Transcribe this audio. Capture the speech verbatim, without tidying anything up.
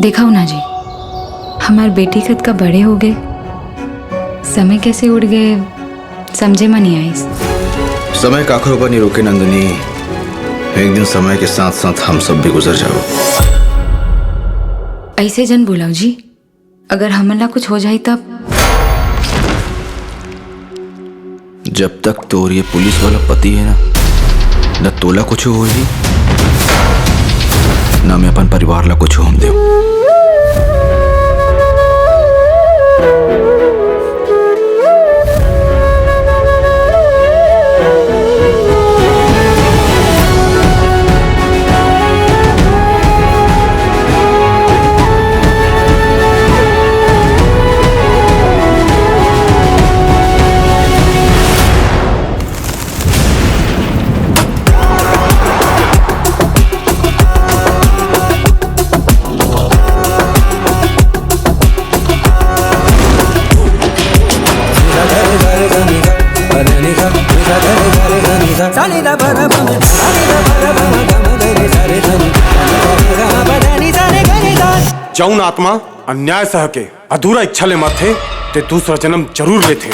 देखा हो ना जी, हमार बेटी कतका बड़े हो गए, समय कैसे उड़ गए, समझे म नहीं आइस। समय काखरो बर नहीं रुके नंदिनी, एक दिन समय के साथ साथ हम सब भी गुजर जाओ। ऐसे जन बोलाओ जी, अगर हमन ला कुछ हो जाए तब? जब तक तोर ये पुलिस वाला पति है ना, न तोला कुछ होही, ना मैं अपन परिवार ला कुछ होम देव। जौन आत्मा अन्याय सह के अधूरा इच्छा ले मरथे, ते दूसरा जन्म जरूर लेथे।